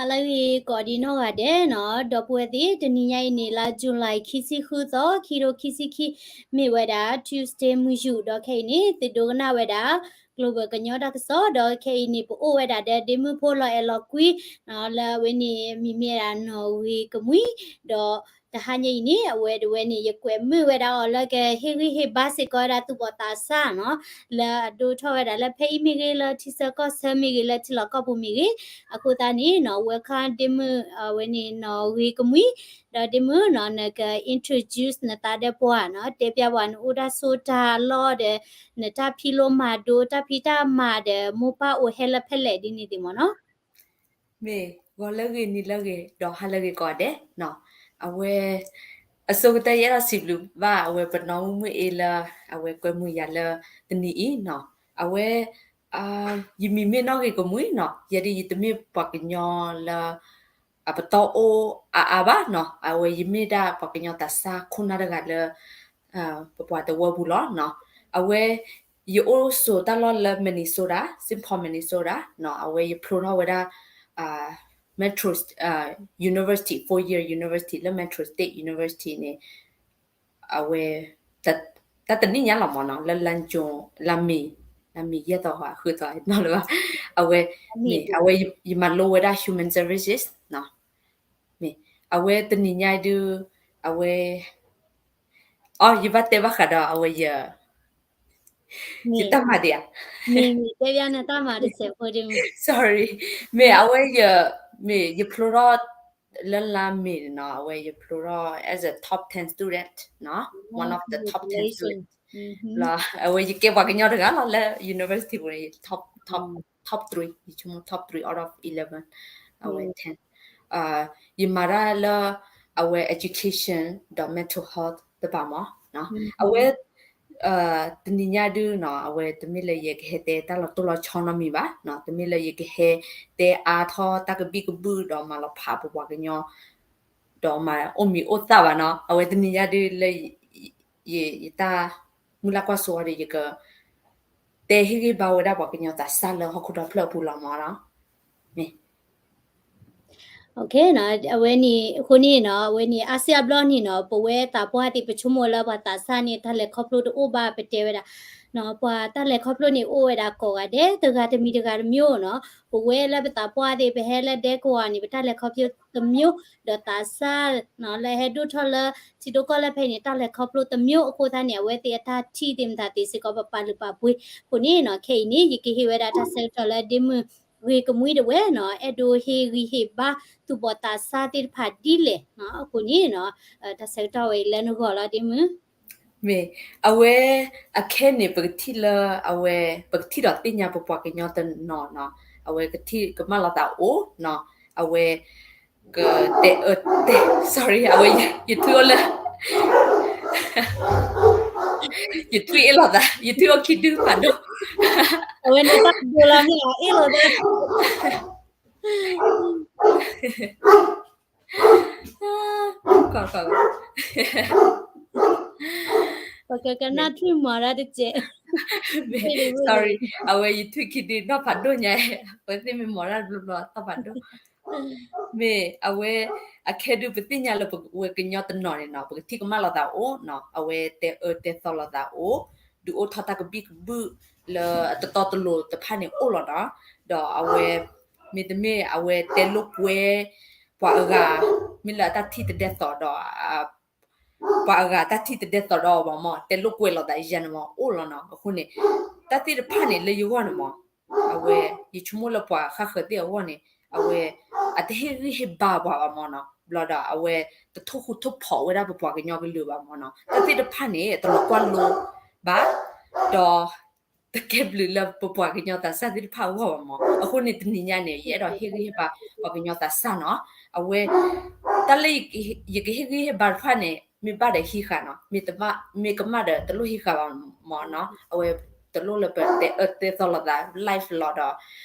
ဟါလၢအဂ့ၤကိးဒံးနီၢ်ဂၤဒဲးနီၤ, ဒီပုၢ်ဝဲၢ်သ့ၣ်, တနံၤညါအံၤန့ၣ် လါ July ခံဆံဃုသီ, ခံထိခံဆံခံ, မ့ၢ်ဝဲဒၣ် Tuesday မုၢ်ယူာ်, ဒီးခဲအံၤန့ၣ် သုဒိကနၣ်ဝဲဒၣ် Global ကညီတၢ်ကစီၣ်, ဒီးခဲအံၤန့ၣ် ပအိၣ်ဝဲဒၣ်ဒီးဒ့မုၣ်ဖိလီၤအဲၣ်လီၤကွံ လၢအဝဲန့ၣ် မံၤမ့ၢ်ဝဲဒၣ်နီၢ်ဂ့ၤကမှံ, ဒီးတဟါညါအံၤန့ၣ် အဝဲဒၣ်ဝဲန့ၣ် ယကွဲးမုာ်ဝဲဒၣ်အီၤလၢကဟ့ၣ်ဂံၢ်ဟ့ၣ်ဘါစ့ၢ်ကီးဝဲဒၣ်သူၣ်ဘီၣ်သးစၢ်နီၤ, လၢအဒိၣ်ထီၣ်ဝဲဒၣ်လၢဖဲအံၤမ့ၢ်ဂ့ၤ, လၢထံဆၢကီၢ်ဆၢမ့ၢ်ဂ့ၤ, လၢထံလီၢ်ကီၢ်ပူၤမ့ၢ်ဂ့ၤ, အဃိသတးန့ၣ်နီၤ welcome ဒ့မုၣ် အဝဲန့ၣ်နီၢ်ဂ့ၤကမှံ, ဒီးဒ့မုၣ်နီၤ နက introduce နသးဒီးပှၤနီၤ, တဲပျၢ်ပှၤနအိၣ်တၢ်ဆိးတၢ်လီၢ်ဒီး နတၢ်ဖံးလိမၤဒိး တၢ်ဖံးတၢ်မၤဒီး မိၢ်ပၢ်အိၣ်ဟဲလၢဖဲလဲၣ်ဒ်န့ၣ်သ့ၣ်မ့ၢ်နီၤ. မ့ၢ်ဂီၤလၢအဂ့ၤ နံၤလၢအဂ့ၤ ဒီးဟါလၢအဂ့ၤကိးဂၤဒဲးနီၤ, အဝဲ အဆိကတၢၢ်ယအဲၣ်ဒိးစံးဘျုးဘၣ် အဝဲပနီၢ်မုၣ်မုၣ်အ့လၢ အဝဲကွဲမုာ်ယၤလၢတနံၤအံၤနီၤ, အဝဲ ယမံၤမ့ၢ်နီၢ်ဂ့ၤကမှံနီၤ, ယဲဒၣ်ယတမ့ၢ်ပှၤကညီလၢ အပတီၢ်အိၣ်အါအါဘၣ်နီၤ, အဝဲယမ့ၢ်ဒၣ်ပှၤကညီသးစၢ်ခိၣ်နၢ်တဂၤလၢ ပပှၤတဝၢပူၤလီၤနီၤ, အဝဲ ယအိၣ်ဆိးတၢ်လီၢ်လၢ Minnesota, Saint Paul, Minnesota နီၤ, အဝဲယဖျိထီၣ်ဝဲဒၣ် Metro University, four year university လၢ Metro State University န့ၣ် အဝဲ တၢ်တနံၣ်ညါလီၤမ့ၢ်နီၤ, လၢလါကၠိ, လါမ့ၤ, လါမ့ၤယဲၢ်သီ ဃုသီနီၤလၢၤဘၣ်, အဝဲ မ့ၢ် အဝဲယမၤလိဝဲဒၣ် human services နီၤ, မ့ၢ် အဝဲတနံၤညါဒုး အဝဲ အိ ယဘၣ်တဲဘၣ်ဃးဒီးအဝဲယ ယတၢ်မၤဒံးဧါ, မ့ၢ် sorry, မ့ၢ်အဝဲယ မ့ၢ်ယဖျိထီၣ် လၢလါမ့ၤနီၤ, အဝဲယဖျိထီၣ် as a top ten student နီၤ, one of the top ten student လီၤ, အဝဲယကဲပှၤကညီတဂၤလီၤလၢ university ပူၤန့ၣ် top, top, top three, ယဆိကမိၣ် top three out of eleven, အဝဲ ten, ယမၤတၢ်လၢ အဝဲ education ဒီး mental health တဖၣ်မ့ၢ်နီၤ, အဝဲ တနံၤညါဒုးနီၤ, အဝဲတမ့ၢ်လၢယကဟဲတဲတၢ်လီၤတိၢ်လီၤဆီနီတမံၤဘၣ်နီၤ, တမ့ၢ်လၢယကဟဲတဲအါထီၣ်တၢ်ကဘံၣ်ကဘုၣ်ဒီးမၤလီၤဖးပပှၤကညီ ဒီးမၤအိၣ်မံၤအိၣ်သၣ်ဘၣ်နီၤ, အဝဲတနံၤညါဒုးလၢ ယတၢ်မုၢ်လၢ်ကွၢ်စိအီၤဒီး ယက တဲဟ့ၣ်ဂံၢ်ဘါဝဲဒၣ်ပှၤကညီသးစၢ်လၢဟီၣ်ခိၣ်ဒီဖျၢၣ်အပူၤလီၤမ့ၢ်နီၤ, မ့ၢ် အဝဲန့ၣ် အဃိန့ၣ်နီၤ, အဝဲန့ၣ် အါစုအါဘျီန့ၣ်နီၤ, ပဝဲသးပှၢ်သ့ၣ် ပဆိကမိၣ်လၢပှၤသးစၢ်န့ၣ် တၢ်လဲၤခီဖျိတအိၣ်ဘၣ် ပတဲဝဲဒၣ်နီၤ, ပှၤတၢ်လဲၤခီဖျိန့ၣ်အိၣ်ဝဲဒၣ်ကိးဂၤဒဲး, တဂၤတမံၤတဂၤတမျိုးနီၤ, ပဝဲလၢပသးပှၢ်သ့ၣ် ပဟဲလၢဒဲကဝီၤန့ၣ် ပတၢ်လဲၤခီဖျိတမျိုး, ဒီးသးစၢ်နီၤ လၢဟဲဒိၣ်ထီၣ်လၢထံဒိၣ်ကီၢ်လၢဖဲန့ၣ် တၢ်လဲၤခီဖျိတမျိုး, အဃိသတးန့ၣ် အဝဲသ့ၣ်အတၢ်ထံၣ်သ့ၣ်မတၤသ့ၣ်စ့ၢ်ကီး ပပာ်လုၢ်ပာ်ပှ့ၤအဃိန့ၣ်နီၤ, ခဲအံၤန့ၣ် ယကဟ့ၣ်ဝဲဒၣ်တၢ်ဆၢကတီၢ်လၢဒ့မုၣ်ဂ့ၤကမှံဒဝဲနီၤ, အဲၣ်ဒိးဟ့ၣ်ဂံၢ်ဟ့ၣ်ဘါသူၣ်ဘီၣ်သးစၢ်သ့ၣ်တဖၣ်ဒ်လဲၣ်နီၤ, အဃိန့ၣ်နီၤ, တၢ်ဆၢကတီၢ်ဝဲအံၤလၢနဂီၢ်လီၤဒ့မုၣ်. မ့ၢ် အဝဲ အခဲန့ၣ် ပကထံၣ်လၢ အဝဲ ပကထံၣ်ဒီးသ့ၣ်ညါပပှၤကညီတနီၤနီၤ, အဝဲကထံၣ်ကမၣ်လိာ်သးအိၣ်နီၤ, အဝဲ ကတဲအၢတဲ sorry, အဝဲ ယထွံၣ်အိၣ်လၢ ယထွံၣ်အ့ၣ်လိာ်သး, ယထွံၣ်အိၣ်ခံဒုဖးဒိၣ်, အဝဲန့ၣ်တၢ်ဒိလီၤမ့ၢ်အ့ၣ်လိာ်သး ကကနၣ်ထွံၣ်မၤတၢ်တကဲး, sorry, အဝဲယထွံၣ်ခံဒုနီၢ်ဖးဒိၣ်ညါ, အဝဲသ့ၣ်မ့ၢ်မၤတၢ်တဘျီဘျီနီၢ်ဖးဒိၣ်, မ့ၢ်အဝဲ အခဲဒုးပသ့ၣ်ညါလၢပဝဲကညီတနီၤန့ၣ်နီၤ, ပကထံၣ်ကမၣ်လိာ်သးအိၣ်နီၤ, အဝဲတဲအၢတဲသီလိာ်သးအိၣ်, ဒုးအိၣ်ထီၣ်တၢ်ကဘံၣ်ကဘုၣ်လၢအတတီတလိၤတဖၣ်န့ၣ်အိၣ်လီၤနီၤ, ဒီးအဝဲ မ့တမ့ၢ်အဝဲတဲလိာ်ကွဲ ပှၤအဂၤ မ့ၢ်လၢအတၢ်ထံၣ်တဒဲသိးဒီး ပှၤအဂၤတၢ်ထံၣ်တဒဲသိးဒီးအီၤဘၣ်မ့ၢ် တဲလိာ်ကွဲလိာ်သးယဲန့ၣ်မ့ၢ်အိၣ်လီၤနီၤ, အဃိန့ၣ် တၢ်သ့ၣ်တဖၣ်န့ၣ်လၢယဂီၢ်န့ၣ်မ့ၢ် အဝဲ ယဆိကမိၣ်လၢပှၤဃၣ်ဃၢၤသ့ၣ်အဂီၢ်န့ၣ် အဝဲ အတဟ့ၣ်ဂံၢ်ဟ့ၣ်ဘါပှၤဘၣ်မ့ၢ်နီၤ, ဘျီဒီးအဝဲ တထိၣ်ဃူထိၣ်ဖိးဝဲဒၣ်ပပှၤကညီကလုာ်ဘၣ်မ့ၢ်နီၤ, တၢ်သ့ၣ်တဖၣ်န့ၣ် တလီၤကွၢ်လိဘၣ် ဒီး တကဲဘျုးလၢပပှၤကညီသးစၢ်သ့ၣ်တဖၣ်အဂီၢ်ဘၣ်မ့ၢ်, အဃိန့ၣ်တနံၤညါန့ၣ် ယအဲၣ်ဒိးဟ့ၣ်ဂံၢ်ဟ့ၣ်ဘါပှၤကညီသးစၢ်နီၤ, အဝဲ တၢ်လၢယကဟ့ၣ်ဂံၢ်ဟ့ၣ်ဘါတဖၣ်န့ၣ် မ့ၢ်ဘၣ်ဒီးဟံးဃာ်နီၤ, မ့ၢ်ကမၣ်ဒီးတလိၣ်ဟံးဃာ်ဘၣ်မ့ၢ်နီၤ, အဝဲတလိၣ်လၢပတဲအၢတဲသီလိာ်သး live လီၤဒီး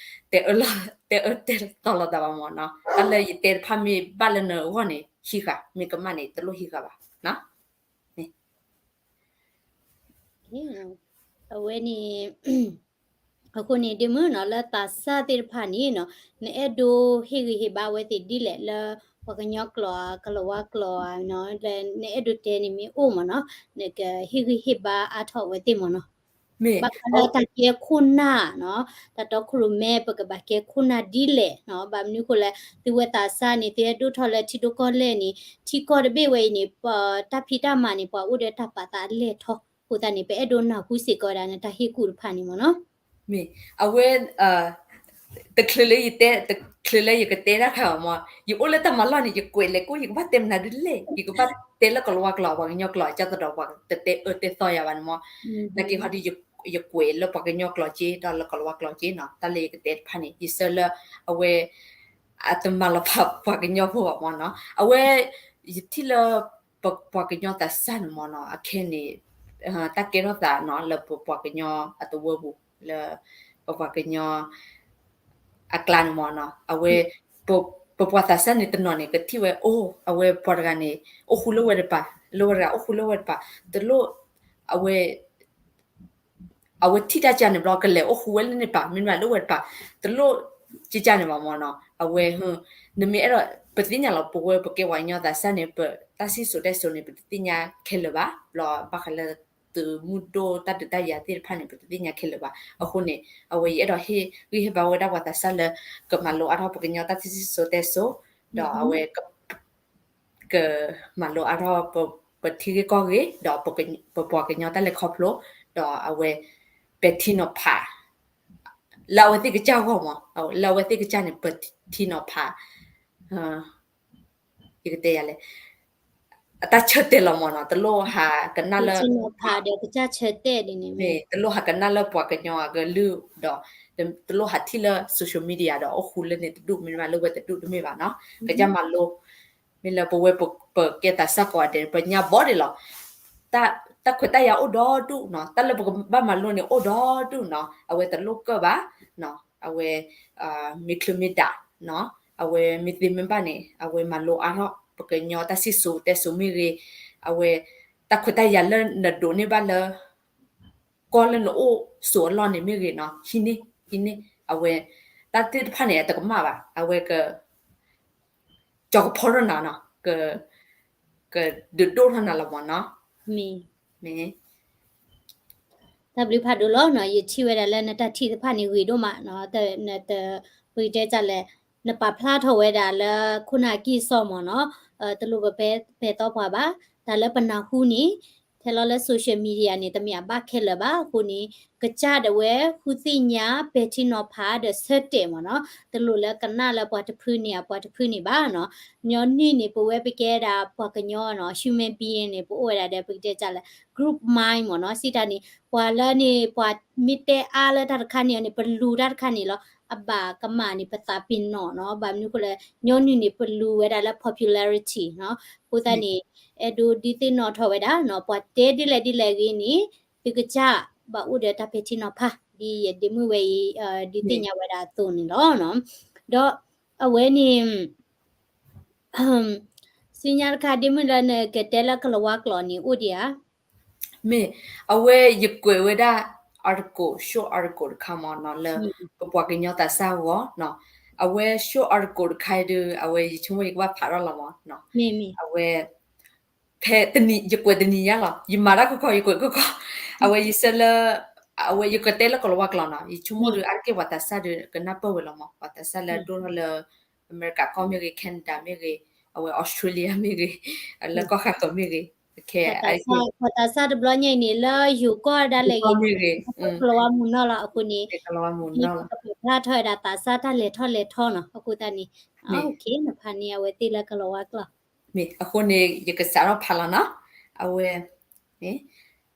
တဲအၢ တဲအၢတဲသီလိာ်သးဘၣ်မ့ၢ်နီၤ, တၢ်လၢယတဲတဖၣ်မ့ၢ်ဘၣ်လၢနဂီၢ်န့ၣ် ဟံးဃာ်, မ့ၢ်ကမၣ်န့ၣ် တလိၣ်ဟံးဃာ်ဘၣ်နီၤ. အဝဲန့ၣ် အဃိန့ၣ် ဒ့မုၣ်နီၤ လၢသးစၢ်သ့ၣ်တဖၣ်န့ၣ်နီၤ နအဲၣ်ဒိးဟ့ၣ်ဂံၢ်ဟ့ၣ်ဘါအဝဲသ့ၣ်ဒ်လဲၣ်လၢ ပှၤကညီကျိာ်ဧါ ကလၤဝါကျိာ်ဧါနီၤ လၢနအဲၣ်ဒိးတဲန့ၣ်မ့ၢ်အိၣ်မ့ၢ်နီၤ နကဟ့ၣ်ဂံၢ်ဟ့ၣ်ဘါအါထီၣ်အဝဲသ့ၣ်မ့ၢ်နီၤ ဘၣ်ဃးလၢတၢ်ကဲခိၣ်နၢ်နီၤ တၢ်တီခိၣ်ရိၣ်မဲ ပကဘၣ်ကဲခိၣ်နၢ်ဒ်လဲၣ်နီၤ ဘၣ်မနုၤဃိလဲၣ် သုဝဲသးစၢ်န့ၣ် သုအဲၣ်ဒိးထီၣ်လၢထံဒိၣ်ကီၢ်လဲၢ်န့ၣ် ထံကီၢ်တဘ့ၣ်ဝဲအံၤန့ၣ် တၢ်ဖံးတၢ်မၤန့ၣ် ပှၤအိၣ်ဒီးတၢ်ပာ်သးအလဲၢ်ထီ အဃိသတးန့ၣ် ပအဲၣ်ဒိးနၢ်ဟူစ့ၢ်ကီးဝဲဒၣ်နတၢ်ဟ့ၣ်ကူၣ်တဖၣ်န့ၣ်မ့ၢ်နီၤ မ့ၢ် အဝဲ တချုးလၢယတဲ တချုးလၢယကတဲတၢ်ခါမ့ၢ် ယအိၣ်လၢတၢ်မၤလီၢ်န့ၣ် ယကွဲးလဲၤကိး ယကဘၣ်တဲမနုၤဒ်လဲၣ် ယကဘၣ်တဲလၢကလၤဝါကျိာ် ပှၤကညီကျိာ် ကၢ်သဒီးပှၤတတဲအၢတဲသီယၤဘၣ်န့ၣ်မ့ၢ် နာ်က့ဟီဒ် ယကွဲးလၢပှၤကညီကျိာ်က့ ဒီးလၢကလၤဝါကျိာ်က့နီၤ တၢ်လၢယကတဲတဖၣ်န့ၣ် ယဆၢလၢ အဝဲ အတမၤလီၤဖးပှၤကညီဖိဘၣ်မ့ၢ်နီၤ အဝဲ ယထံၣ်လၢ ပပှၤကညီသးစၢ်န့ၣ်မ့ၢ်နီၤ အခဲန့ၣ် တၢ်ကဲထီၣ်သးနီၤ လၢပပှၤကညီအသဝီပူၤ လၢ ပပှၤကညီ အကျါန့ၣ်မ့ၢ်နီၤ အဝဲ ပပှၤသးစၢ်န့ၣ်တနီၤန့ၣ် ကထံၣ်ဝဲအိၣ် အဝဲပှၤတဂၤန့ၣ် အိၣ်ဃူလၢဝဲတပၤ လၢဝဲတဂၤအိၣ်ဃူလၢဝဲတပၤ တလိၣ် အဝဲ အဝဲထံၣ်တၢ်ကၢ်န့ၣ်ဘျီ ကလဲၤအိၣ်ဃူဝဲလၢန့ၣ်တပၤ မ့တမ့ၢ်လၢဝဲတပၤ တလိၣ်ကၢ်ကၢ်န့ၣ်ဘၣ်မ့ၢ်နီၤ အဝဲ နမ့ၢ်အဲၣ်ဒိး ပသ့ၣ်ညါလီၤ ပဝဲပကဲပှၤကညီသးစၢ်န့ၣ် ပတၢ်စံၣ်စိၤတဲစိၤန့ၣ် ပတသ့ၣ်ညါခဲလၢာ်ဘၣ် ဘျီဘၣ်ဃးလၢ သုးမုၢ်ဒိၣ်တၢ်ဒုးတၢ်ယၤသ့ၣ်တဖၣ်န့ၣ် ပတသ့ၣ်ညါခဲလၢာ်ဘၣ် အဃိန့ၣ် အဝဲယအဲၣ်ဒိးဟ့ၣ်ဂံၢ်ဟ့ၣ်ဘါဝဲဒၣ်ပှၤသးစၢ်လၢ ကမၤလိအါထီၣ်ပှၤကညီတၢ်စံၣ်စိၤတဲစိၤ ဒီးအဝဲ ကမၤလိအါထီၣ် ပထံဂ့ၢ်ကီၢ်ဂ့ၢ် ဒီးပပှၤကညီတၢ်လဲၤခီဖျိ ဒီးအဝဲ ပဲာ်ထံနီၤဖး လၢအဝဲသ့ၣ်ကစၢ်အဂီၢ်မး လၢအဝဲသ့ၣ်ကစၢ်န့ၣ် ပဲာ်ထံနီၤဖး ယကတဲယၤလဲၣ် အတၢ်ဆၢတဲာ်လီၤမးနီၤ တလိၣ်ဟးကနၣ်လၢ တလိၣ်ဟးကနၣ်လၢပှၤကညီအကလုၢ်ဒီး တလိၣ်ဟးထံၣ်လၢ social media ဒီးအိၣ်ဃူလၢန့ၣ်တဒူၣ် မ့တမ့ၢ်လၢဝဲတဒူၣ်တမ့ၢ်ဘၣ်နီၤ ကစၢ်မၤလိ မ့ၢ်လၢပဝဲပကဲသးစၢ်ကိးဂၤဒဲး ပညါဘီဒံးလီၤ တၢ်ခွဲးတၢ်ယာ်အိၣ်ဒီဒူၣ်နီၤ တၢ်လၢပကဘၣ်မၤလိန့ၣ်အိၣ်ဒီဒူၣ်နီၤ အဝဲတလိၣ်ကၢၣ်ဘၣ် အဝဲ မ့ၢ်ချုးမ့ၢ်ဒၣ် အဝဲမ့ၢ်သ့မ့ၢ်ဘၣ်န့ၣ် အဝဲမၤလိအါထီၣ် ပှၤကညီတၢ်စံၣ်စိၤတဲစိၤမ့ၢ်ဂ့ၤ အဝဲ တၢ်ခွဲးတၢ်ယာ်လၢနဒိးန့ၢ်ဘၣ်လၢ ကီၢ်လၢနအိၣ်ဆိးအလီၢ်န့ၣ်မ့ၢ်ဂ့ၤနီၤ ဟံးန့ၢ် ဟံးန့ၢ် အဝဲ တၢ်သ့ၣ်တဖၣ်န့ၣ် အတကမၣ်ဘၣ် အဝဲက ကၠီၤကဖီထီၣ်နၤနီၤ က ကဒုးဒိၣ်ထီၣ်နၤလီၤမးနီၤ မ့ၢ် တၢ်ဘျုးဖးဒိၣ်လီၤနီၤ ယထံၣ်ဝဲဒၣ်လၢနတၢ်ထံၣ်တဖၣ်န့ၣ်ဂ့ၤဒိၣ်မးနီၤ နတ ပကတဲတၢ်လဲၣ် နပာ်ဖျါထီၣ်ဝဲဒၣ်လၢခိၣ်နၢ်ကံၢ်စီမးနီၤ တလိၣ်ပပဲပဲသီပှၤဘၣ် တၢ်လၢပနၢ်ဟူန့ၣ် ထဲလီၤလၢ social media န့ၣ် တမ့ၢ်အဘၣ်ခဲလၢာ်ဘၣ် အဃိန့ၣ် ကစၢ်ဒၣ်ဝဲဃုသ့ၣ်ညါပဲာ်ထံနီၤဖးဒီးဆၢတဲာ်မးနီၤ တလိၣ်လၢကနၣ်လၢပှၤတဖုန့ၣ် အပှၤတဖုန့ၣ်ဘၣ်နီၤ ညီနုၢ်န့ၣ် ပဝဲပကဲဒၣ်ပှၤကညီနီၤ human being န့ၣ် ပအိၣ်ဝဲဒၣ်ဒီးပကတဲတၢ်လဲၣ် group mind မးနီၤ စံးတၢ်န့ၣ် ပှၤလၢန့ၣ် ပှၤမ့ၢ်တဲအါလၢတၢ်တခါန့ၣ်အီၤန့ၣ် ပလူၤတၢ်တခါန့ၣ်လီၤ အဘၣ်ကမၣ်န့ၣ် ပသးပ့ၤနီၣ်နီၤ ဘၣ်မနုၤဃိလဲၣ် ညီနုၢ်န့ၣ် ပလူၤဝဲဒၣ်လၢ popularity နီၤ အဃိသတးန့ၣ် အဲၣ်ဒိးဒုးသ့ၣ်နီၣ်ထီၣ်ဝဲဒၣ်နီၤ ပှၤတဲဒ်လဲၣ်ဒ်လဲၣ်ဂ့ၤန့ၣ် သုကစၢ်ဘၣ်အိၣ်ဒီးတၢ်ပဲာ်ထံနီၤဖး ဒ်ယဒ့မုၣ်ဝဲအံၤ ဒုးသ့ၣ်ညါဝဲဒၣ်အသိးန့ၣ်လီၤ. ဒီးအဝဲန့ၣ် စံညါတခါ ဒ့မုၣ်လၢနကတဲလၢကလၤဝါကျိာ်န့ၣ်အိၣ်ဒံးဧါ. မ့ၢ် အဝဲယကွဲးဝဲဒၣ် article, short article တခါမ့ၢ်နီၤ လၢ ပပှၤကညီသးစၢ်အဂီၢ်နီၤ. အဝဲ short article တခါအံၤဒီး အဝဲယဆိကမိၣ်ယကဘၣ်ဖးထီၣ်လီၤမ့ၢ်နီၤ. အဝဲ ဖဲတနံၤ ယကွဲးတနံၤညါလီၤ. ယမၤတၢ်ခီခီ ယကွဲးခီခီ အဝဲယဆၢလၢ အဝဲယကတဲလၢကလၤဝါကျိာ်နီၤ. ယဆိကမိၣ်ဒီး အါတက့ၢ်ပှၤသးစၢ်ဒီး ကနၢ်ပၢၢ်ဝဲလီၤမ့ၢ် ပှၤသးစၢ်လၢဒိၣ်ထီၣ်လၢ အမဲရကၤကီၢ်မ့ၢ်ဂ့ၤ, Canada မ့ၢ်ဂ့ၤ, အဝဲ Australia မ့ၢ်ဂ့ၤ, လၢကီၢ်ဃၣ်ဃၢၤမ့ၢ်ဂ့ၤ, ပှၤသးစၢ်တဘျီညါအံၤန့ၣ် လၢယိၤကီၢ်ဒၣ်လဲာ်ဂ့ၤ ကလၤဝါမုၢ်နီၢ်လီၤ. အဃိန့ၣ် ကပာ်ဖျါထီၣ်ဝဲဒၣ်သးစၢ်တၢ်လဲၤထီၣ်လဲၤထီနီၤ. အဃိသတးန့ၣ် နဖးန့ၢ်အဝဲသ့ၣ်လၢကလၤဝါကျိာ် မ့ၢ်အဃိန့ၣ် ယကစးထီၣ်ဖးလီၤနီၤ. အဝဲ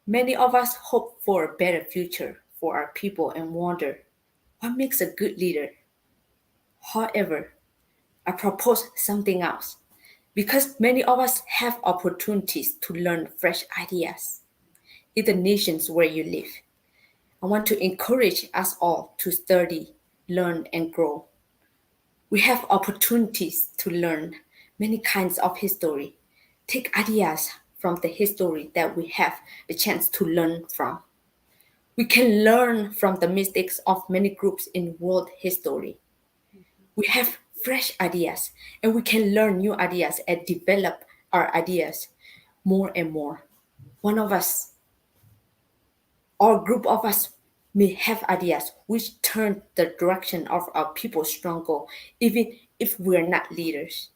Many of us hope for a better future for our people and wonder what makes a good leader. However, I propose something else. Because many of us have opportunities to learn fresh ideas in the nations where you live. I want to encourage us all to study, learn, and grow. We have opportunities to learn many kinds of history. Take ideas from the history that we have the chance to learn from. We can learn from the mistakes of many groups in world history. We have fresh ideas, and we can learn new ideas and develop our ideas more and more. One of us or group of us may have ideas which turn the direction of our people stronger, even if we're not leaders.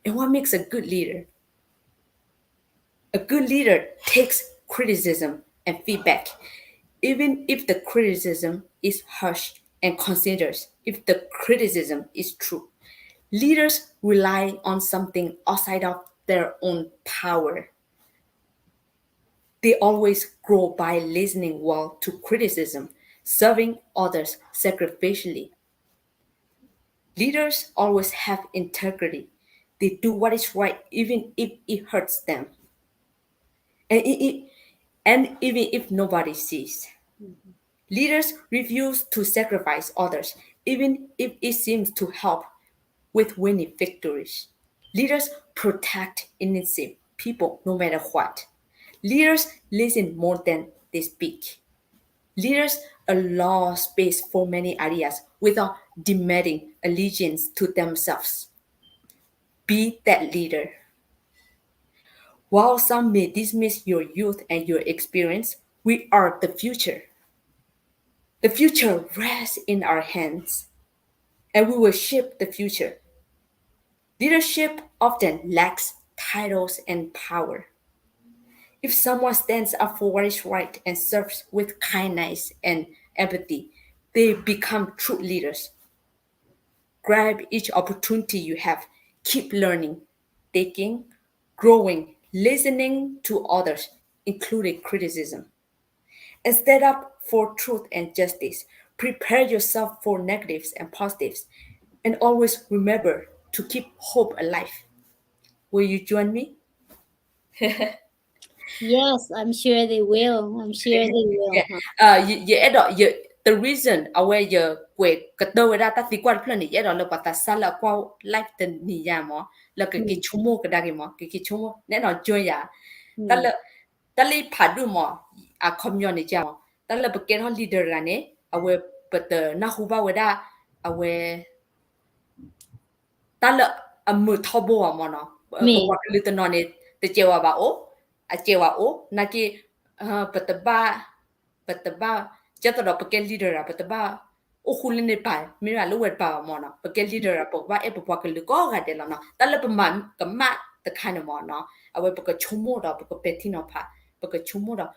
And what makes a good leader? A good leader takes criticism and feedback, even if the criticism is harsh, and considers if the criticism is true. Leaders rely on something outside of their own power. They always grow by listening well to criticism, serving others sacrificially. Leaders always have integrity. They do what is right even if it hurts them. And, it, it- and even if nobody sees. Leaders refuse to sacrifice others, even if it seems to help with winning victories. Leaders protect innocent people no matter what. Leaders listen more than they speak. Leaders allow space for many ideas without demanding allegiance to themselves. Be that leader. While some may dismiss your youth and your experience, we are the future. The future rests in our hands, and we will shape the future. Leadership often lacks titles and power. If someone stands up for what is right and serves with kindness and empathy, they become true leaders. Grab each opportunity you have. Keep learning, thinking, growing, listening to others, including criticism. And stand up for truth and justice. Prepare yourself for negatives and positives. And always remember to keep hope alive. Will you join me? Yes, I'm sure they will. I'm sure they will. ယအဲၣ်ဒိး, the reason အဝဲယကွဲးကတၢၢ်ဝဲဒၣ်တၢ်သံကွၢ်တဖျၢၣ်န့ၣ် ယအဲၣ်ဒိးလၢပှၤသးစၢ်လၢအကွၢ် live တနံၤညါမး လၢကက့ၤဆိကမိၣ်ကဒါက့ၤမး ကက့ၤဆိကမိၣ် နအဲၣ်ဒိး join ယၤ တၢ်လၢ တၢ်လၢယဖးဒိၣ်မး အခီပညီန့ၣ်ကမး တၢ်လၢပကဲထီၣ် leader တဂၤန့ၣ် အဝဲပတနၢ်ဟူဘၣ်ဝဲဒၣ် အဝဲ တၢ်လၢအမုာ်ထီဘိအီၤမးနီၤ ပပှၤကလုာ်တနီၤန့ၣ် တစဲးဝဲဘၣ်အိၣ် အစဲးဝဲအိၣ် နာ်က့ ပတဘၣ် ပတဘၣ် ကဲသိးဒီးပကဲ leader တဂၤ ပတဘၣ်အိၣ်ဃူလၢန့ၣ်တပၤ မ့ၢ်ဒၣ်လၢဝဲတပၤဘၣ်မးနီၤ ပကဲ leader တဂၤ ပကဘၣ်အဲၣ်ပပှၤကလုာ်ကိးဂၤဒဲးလီၤနီၤ တၢ်လၢပမၤကမၣ်တခါန့ၣ်မးနီၤ အဝဲပကဆိကမိၣ်ဒီးပကပဲာ်ထံနီၤဖး ပကဆိကမိၣ်ဒီး